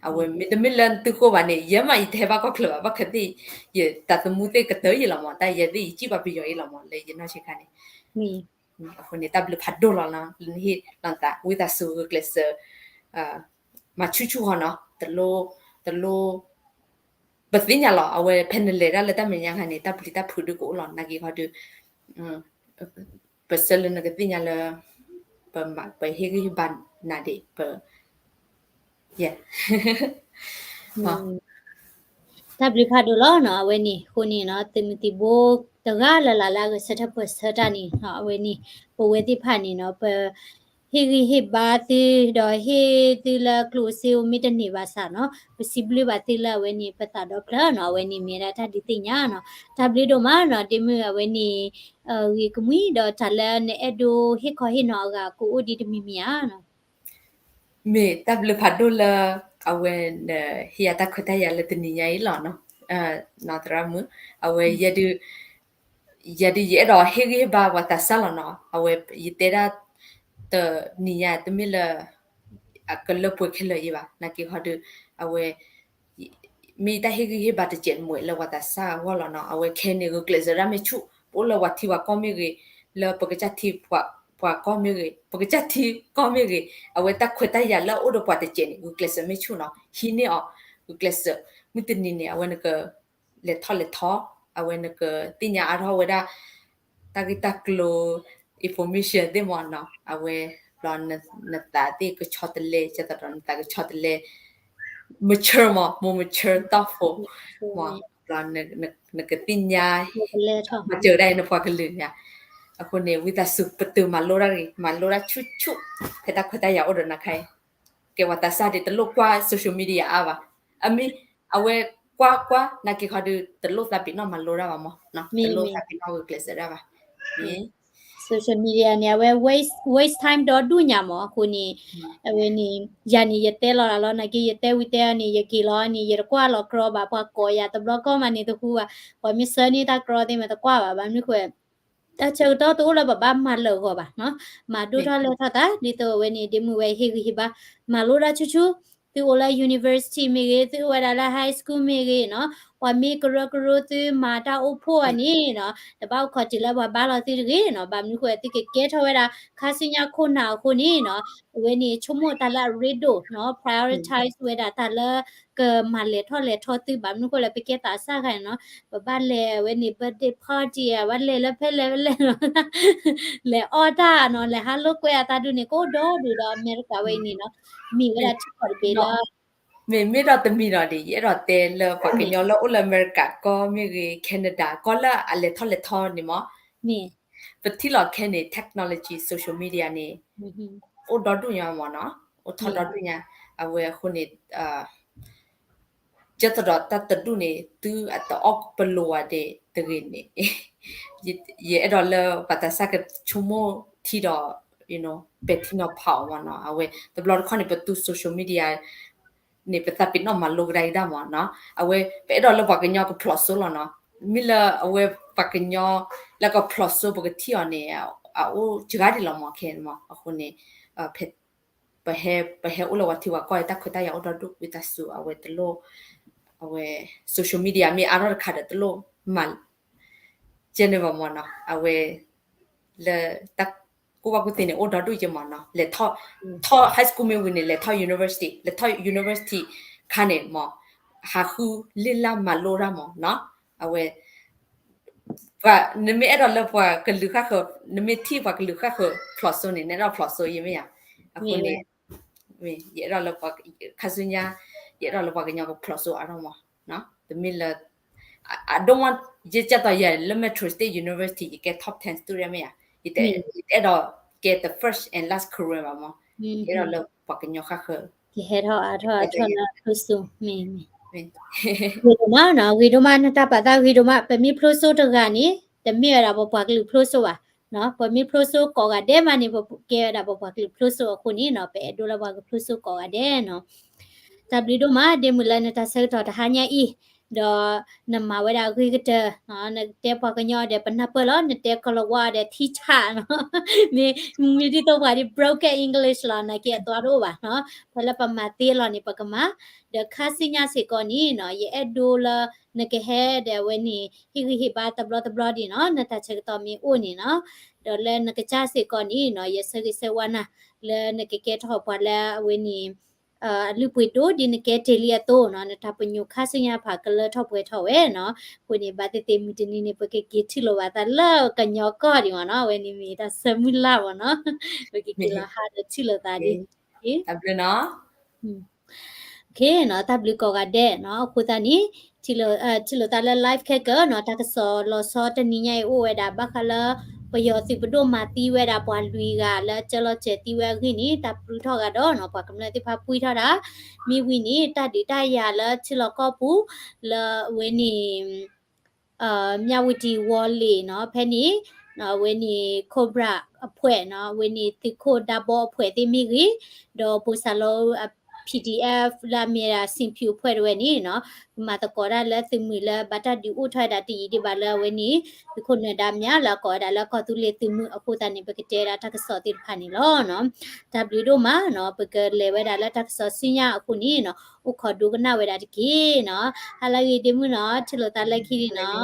အဝဲမ့တမ့ၢ်လၢသုဃိဘၣ်န့ၣ် ယဲမးယတဟဲဘၣ်ကီၢ်ချၢဘၣ် ဘၣ်ခးသ့ၣ် ယတၢ်သမူသ့ၣ်ကတၢၢ်ယံာ်လီၤမ့ၢ် တၢ်ယဲသ့ၣ်ယစံၣ်ဘၣ်ပယီၤအံၤလီၤမ့ၢ် လၢယနီၢ်ဆံးခါန့ၣ် အဃိန့ၣ် တၢ်ဘျုးဖးဒိၣ်လီၤနီၤ လၢနဟ့ၣ်လီၤနသး ဝံသးစူၤဂုာ်ကျဲးစၢး မၤဆူၣ်ဆူၣ်ဃီနီၤ တလိၣ် တလိၣ် ပသ့ၣ်ညါလီၤ အဝဲဖဲနလဲၤတၢ်လၢတၢ်မဲာ်ညါခါန့ၣ် တၢ်ပျံၤတၢ်ဖုးဒုကအိၣ်လီၤ နာ်က့ၤခီဒု ပဆၢလၢနကသ့ၣ်ညါလၢ ပဟ့ၣ်ဂံၢ်ဟ့ၣ်ဘါနၤဒံး ပ ယဲ တၢ်ဘျုးဖးဒိၣ်လီၤနီၤ အဝဲန့ၣ် အဃိန့ၣ်နီၤ သုးမုၢ်သံၣ်ဘိတဂၤလၢ်လၢ်လၢအဂဲၤဆၢထၢၣ်ပၢၢ်ဆၢတၢ်န့ၣ် အဝဲန့ၣ် ပဝဲသ့ၣ်တဖၣ်န့ၣ်နီၤ ပ ဟ့ၣ်ဂံၢ်ဟ့ၣ်ဘါသု ဒီးဟ့ၣ်သုလၢကျိၣ်စ့ဧိၤမ့ၢ်တန့ၢ်ဘၣ်ဆၣ်နီၤ ပစံးဘျုးဘၣ်သုလၢအဝဲန့ၣ် ပသးဒီဖျၢၣ်နီၤ အဝဲန့ၣ်မ့ၢ်ဒၣ်တၢ်ဒုးသ့ၣ်ညါနီၤ တၢ်ဘျုးဒိၣ်မးနီၤ ဒ့မုၣ်အဝဲန့ၣ် ဂ့ၤကမှံဒီးတၢ်လၢနအဲၣ်ဒိးဟ့ၣ်ခီဟ့ၣ်နီၤအဂၤကအိၣ်ဒံးတမံၤမံၤဧါနီၤ မ့ၢ်တၢ်ဘျုးဖးဒိၣ်လၢ အဝဲ ဟ့ၣ်ယၤတၢ်ခွဲးတၢ်ယာ်လၢတနံၤညါအံၤလီၤနီၤ, နီၢ်သရၣ်မုၣ်, အဝဲ ယဲဒုး ယဲဒုးယအဲၣ်ဒိးဟ့ၣ်ဂံၢ်ဟ့ၣ်ဘါပှၤသးစၢ်လီၤနီၤ, အဝဲ ယတဲဒၣ် တနံၤညါ တမ့ၢ်လၢ အကလၢပှဲၤခဲလၢာ်အံၤဘၣ်, နာ်က့ၤခီဒုး အဝဲ မ့ၢ်တၢ်ဟ့ၣ်ဂံၢ်ဟ့ၣ်ဘါတစဲးတမှဲးလၢပှၤသးစၢ်အဂီၢ်လီၤနီၤ, အဝဲခဲန့ၣ် ဂုာ်ကျဲးစၢးဒၣ်မ့ၢ်ဆူၣ်, ပအိၣ်လၢပှၤထံပှၤကီၢ်မ့ၢ်ဂ့ၤ, လၢပကစၢ်ထံပှၤကီၢ်မ့ၢ်ဂ့ၤ, ပကစၢ်ထံကီၢ်မ့ၢ်ဂ့ၤ, အဝဲတၢ်ခွဲးတၢ်ယာ်လၢအအိၣ်ဒီးပှၤတစဲးန့ၣ် ဂုာ်ကျဲးစၢးမ့ၢ်ဆူၣ်နီၤ, ဟံးန့ၢ်အီၤ, ဂုာ်ကျဲးစၢး, မုၢ်တနံၤန့ၣ် အဝဲနက လဲၤထီၣ်လဲၤထီ, အဝဲနကသ့ၣ်ညါအါထီၣ်ဝဲဒၣ် တၢ်ဂ့ၢ်တၢ်ကျိၤ information သ့ၣ်မးနီၤ, အဝဲ ဘျီနသးသ့ၣ်ကဆီတလဲ, ကဲသိးဒီးနသးကဆီတလဲ mature မး, more mature, thoughtful မး, ဘျီနကသ့ၣ်ညါ မၤစၢၤဒၣ်အံၤနပှၤကလုာ်ညါ, အဃိန့ၣ် ဝံသးစူၤ ပတုာ်မၤလိတၢ်ဂ့ၤ, မၤလိတၢ်ဆူၣ်ဆူၣ်, ဖဲတၢ်ခွဲးတၢ်ယာ်အိၣ်ဒီးနၤခါအံၤ, ကဲပှၤသးစၢ်ဒ်တလိၣ်ကွၢ် social media အါဘၣ်, အမ့ၢ် အဝဲကွၢ်ကွၢ် နာ်က့ၤခီဒုး တလိၣ်သးပ့ၤနီၣ်မၤလိတၢ်ဘၣ်မး, တလိၣ်သးပ့ၤနီၣ်ဂုာ်ကျဲးစၢးတၢ်ဘၣ်, social media န့ၣ် အဝဲ waste time ဒီဒူၣ်ညါမး, အဃိန့ၣ် အဝဲန့ၣ် ယၤန့ၣ် ယတဲလီၤလၢ်လီၤ, နာ်က့ၤ ယတဲဝံၤတဲအီၤန့ၣ် ယက့ၤလီၤန့ၣ် ယတကွၢ်လီၤကြီဘၣ်, ပှၤကိးယၤတဘျီကီၢ်မးန့ၣ်တဟူဘၣ်, ပှၤမ့ၢ်ဆှၢန့ၢ်တၢ်ကြီသ့ၣ်မးတကွၢ်ဘၣ်, ဘၣ်မနုၤဃိ တၢ်ဆၢကတီၢ်တအိၣ်လၢပဘၣ်မၤလၢာ်ဂီၤဘၣ်နီၤ, မၤဒိၣ်ထီၣ်လဲၢ်ထီၣ်သး, ဒ်သိးအဝဲန့ၣ် ဒ်မုၢ်ဝဲဟ့ၣ်ဂံၢ်ဟ့ၣ်ဘါ မၤလိတၢ်ဆူၣ်ဆူၣ်, သုအိၣ်လၢ university မ့ၢ်ဂ့ၤ, သုအိၣ်ဝဲဒၣ်လၢ high school မ့ၢ်ဂ့ၤနီၤ, ပှၤမ့ၢ်ကရၢကရိသုမၤတၢ်အိၣ်ဖှိၣ်အီၤန့ၣ်နီၤ, တဘၣ်အိၣ်ခိးတုၤလၢပှၤဘါလီၤသုတဂ့ၤနီၤ, ဘၣ်မနုၤဃိသုကကဲထီၣ်ဝဲဒၣ် ခါဆူညါခိၣ်နၢ်အဃိန့ၣ်နီၤ, အဝဲန့ၣ်ဆိကမိၣ်တၢ်လၢအရ့ဒိၣ်နီၤ, prioritize ဝဲဒၣ်တၢ်လၢ ကမၤလဲၤထီၣ်လဲၤထီသု, ဘၣ်မနုၤဃိလၢပကဲသးစၢ်ခါန့ၣ်နီၤ, ပဘၣ်လဲၤဝဲန့ၣ် birthday party ဘၣ်လဲၤလၢဖဲလဲၣ်ဖဲလဲၣ်နီၤ, လဲၤအီၣ်တၢ်နီၤ, လဲၤဟးလိာ်ကွဲအတၢ်ဒုးန့ၣ် ကအိၣ်ဒီဒူၣ်ဒီး America ဝဲအံၤန့ၣ်နီၤ, မ့ၢ်ဝဲဒၣ်ထံကီၢ်တဘ့ၣ်လၢ မ့ၢ်မ့ၢ်ဒီးတမံၤဒီးဒ် ယအဲၣ်ဒိးတဲလၢပှၤကညီလၢအိၣ်လၢအမဲရကၤကီၢ်မ့ၢ်ဂ့ၤ, Canada ကီၢ်လၢအလဲၤထီၣ်လဲၤထီန့ၣ်မး, ပထံၣ်လီၤခဲန့ၣ် technology social media န့ၣ် အိၣ်ဒီဒူၣ်ညါမးနီၤ, အိၣ်ထီၣ်ဒီဒူၣ်ညါ, အဝဲအဃိန့ၣ် ကဲသဒီးတၢ်တဒူၣ်န့ၣ် သုအတအီၣ်ပလိာ်ဝဲဒၣ်တဂ့ၤန့ၣ်, ယအဲၣ်ဒိးလၢပှၤသးစၢ်ကဆိကမိၣ်ထံဒီး ပဲာ်ထံနီၤဖးအီၤမးနီၤ, အဝဲတဘျီတခီၣ်န့ၣ် ပသူ social media န့ၣ် ပသးပ့ၤနီၣ်မၤလိကဒါက့ၤဒၣ်မးနီၤ, အဝဲပအဲၣ်ဒိးလၢပှၤကညီကဖျိးစိလီၤနီၤ, မ့ၢ်လၢအဝဲပှၤကညီ လၢကဖျိးစိပကထံၣ်အီၤန့ၣ် အအိၣ်စှၤဒံးလီၤမးခဲန့ၣ်မး, အဃိန့ၣ် ပဟဲ ပဟဲအိၣ်လၢပှၤထံပှၤကီၢ်အံၤ တၢ်ခွဲးတၢ်ယာ်အိၣ်ဒီဒူၣ် ဝံသးစူၤ အဝဲတလိၣ် အဝဲ social media မ့ၢ်အါထီၣ်တခါဒီးတလိၣ်မၤ ကဲန့ၣ်ဘၣ်မးနီၤ, အဝဲ လၢတၢ်ကူၣ်ဘၣ်ကူၣ်သ့န့ၣ် အိၣ်ဒီဒူၣ်က့မးနီၤ, လဲၤထီၣ် ထီၣ် high school မ့ၢ်ဝံၤန့ၣ် လဲၤထီၣ် university, လဲၤထီၣ် university ခါန့ၣ်မး ဟးဃုလ့ၢ်လၢ်မၤလိတၢ်မးနီၤ, အဝဲ ပှၤ နမ့ၢ်အဲၣ်ဒိးလၢပှၤကလုာ်ဃၣ်ဃၢၤ နမ့ၢ်ထံၣ်ပှၤကလုာ်ဃၣ်ဃၢၤဖျိးစိန့ၣ် နအဲၣ်ဒိးဖျိးစိယဲမ့ၢ်ဧါ, အဃိန့ၣ် ယအဲၣ်ဒိးလၢပှၤ ခါဆူညါ ယအဲၣ်ဒိးလၢပှၤကညီကဖျိးစိအါထီၣ်မး, တမ့ၢ်လၢ I don't want ယကဲသိးယဲလၢ Metro State University ယကဲ top ten student မ့ၢ်ဧါ, ယတအဲၣ်ဒိးကဲ the first and last Karen ဘၣ်မး, ယအဲၣ်ဒိးလၢပှၤကညီဃၣ်ဃၢၤ ကဟဲထီၣ်အါထီၣ်အါထီၣ်လၢဖျိးစိမ့ၢ် ဂ့ၤဒိၣ်မးနီၤ, ဂ့ၤဒိၣ်မး နတၢ်ပာ်သးဂ့ၤဒိၣ်မး, ပမ့ၢ်ဖျိးစိတဂၤန့ၣ် တမ့ၢ်ဝဲဒၣ်ပပှၤကလုာ်ဖျိးစိဘၣ်, ပမ့ၢ်ဖျိးစိကိးဂၤဒဲးမးန့ၣ် ပကဲဝဲဒၣ်ပပှၤကလုာ်ဖျိးစိအဃိန့ၣ်နီၤ, ပအဲၣ်ဒိးလၢပှၤကဖျိးစိကိးဂၤဒဲးနီၤ, တၢ်ဘျုးဒိၣ်မး ဒ့မုၢ်လၢနတၢ်ဆၢကတီၢ်တဟါညါအံၤ, ဒီးနမၤဝဲဒၣ်အဂ့ၤကတၢၢ်, နတဲပှၤကညီဒီးပနၢ်ပၢၢ်လီၤ, နတဲကလၤဝါဒီးထံဆးနီၤ, မ့ၢ် မ့ၢ်ဒ်သိးပှၤဒ် broken English လီၤ, နာ်က့အသွါတအိၣ်ဘၣ်နီၤ, ဖဲလၢပမၤသ့လီၤန့ၣ် ပကမၤ, ဒီးခါဆူညါစ့ၢ်ကီးန့ၣ်နီၤ, ယအဲၣ်ဒိးလၢ နကဟဲဒီးအဝဲန့ၣ် ဟ့ၣ်ဂံၢ်ဟ့ၣ်ဘါတဘျီတဘျီဒံးနီၤ, နတၢ်ဆၢကတီၢ်မ့ၢ်အိၣ်န့ၣ်နီၤ, ဒီးလၢနကစၢ်စ့ၢ်ကီးန့ၣ်နီၤ, ယဆၢဂ့ၤဆၢဝါနၤ လၢနကကဲထီၣ်ပှၤလၢအဝဲန့ၣ် အလုၢ်အပှ့ၤဒိၣ်ဒ်နကဲတ့ၢ်လံအသိးနီၤ, နတၢ်ပညိၣ်ခါဆူညါဖးကလၢထီၣ်ပှဲၤထီၣ်ဝဲနီၤ, အဃိန့ၣ် ဘၣ်သ့ၣ်သ့ၣ်မုၢ်တနံၤန့ၣ် ပကက့ၤထံၣ်လိာ်ဘၣ်သးလၢကညီကီၢ်ဒံးမ့ၢ်နီၤ, အဝဲန့ၣ်မ့ၢ်တၢ်ဆၢမုၢ်လၢ်မ့ၢ်နီၤ, ပကက့ၤလီၤဟးဒီးထံၣ်လိာ်သးဒ် တၢ်ဘျုးနီၤ တၢ်ဘျုးကိးဂၤဒဲးနီၤ, အဃိသတးန့ၣ် ထံၣ်လိာ်သးလၢ live ခဲကၢနီၤ, တၢ်ကစီၣ်လီၤဆီတနံၤညါအံၤအိၣ်ဝဲဒၣ် ဘၣ်ဃးလၢ ပယီၤသုးပဒိၣ်မၤသံဝဲဒၣ်ပှၤလွံၢ်ဂၤလၢကၢလီၤစဲၤသံဝဲအဂ့ၢ်န့ၣ် တၢ်ပျုးထီၣ်ဂၤဒီးနီၤ, ပှၤကမျၢၢ်သ့ၣ်တဖၣ်ပှံထီၣ်တၢ်, မ့ၢ်ဝံၤန့ၣ် တၢ်ဒုးတၢ်ယၤလၢထံလီၢ်ကီၢ်ပူၤ လၢအဝဲန့ၣ် မြဝတီ ဝီၤလ့ၤနီၤ, ဖဲန့ၣ် အဝဲန့ၣ် Cobra အဖွဲ့နီၤ, အဝဲန့ၣ်သုးခိၣ်ဒါဘီအဖွဲ့သ့ၣ်မ့ၢ်ဂ့ၤ, ဒီးဘိၣ်စၢ်လီၤ PDF လၢအမ့ၢ်ဒၣ် စံၣ်ဖၠူၣ်အဖွဲ့တဝဲန့ၣ်နီၤ, ကမၤသကိးတၢ်လၢသုးမုၢ်လၢဘၣ်တၢ်ဒုးအိၣ်ထီၣ်ဝဲဒၣ်တယံာ်ဒံးဘၣ်လၢအဝဲန့ၣ် သုးခိၣ်နၢၤဒါမၠါလၢအကိးဝဲဒၣ်လၢကီၢ်သူလ့ၤသုးမုၢ်အဃိသတးန့ၣ် ပကတဲဝဲဒၣ်တၢ်ကစီၣ်သ့ၣ်တဖၣ်န့ၣ်လီၤနီၤ. တၢ်ဘျုးဒိၣ်မးနီၤ, ပကလဲၤဝဲဒၣ်လၢတၢ်ကစီၣ်ဆူညါအဃိန့ၣ်နီၤ, အိၣ်ခိးဒိကနၣ်ဝဲဒၣ်တက့ၢ်နီၤ. ဟါလၢအဂ့ၤဒ့မုၣ်နီၤ, ထံၣ်လိာ်သးလၢခံနီၤ.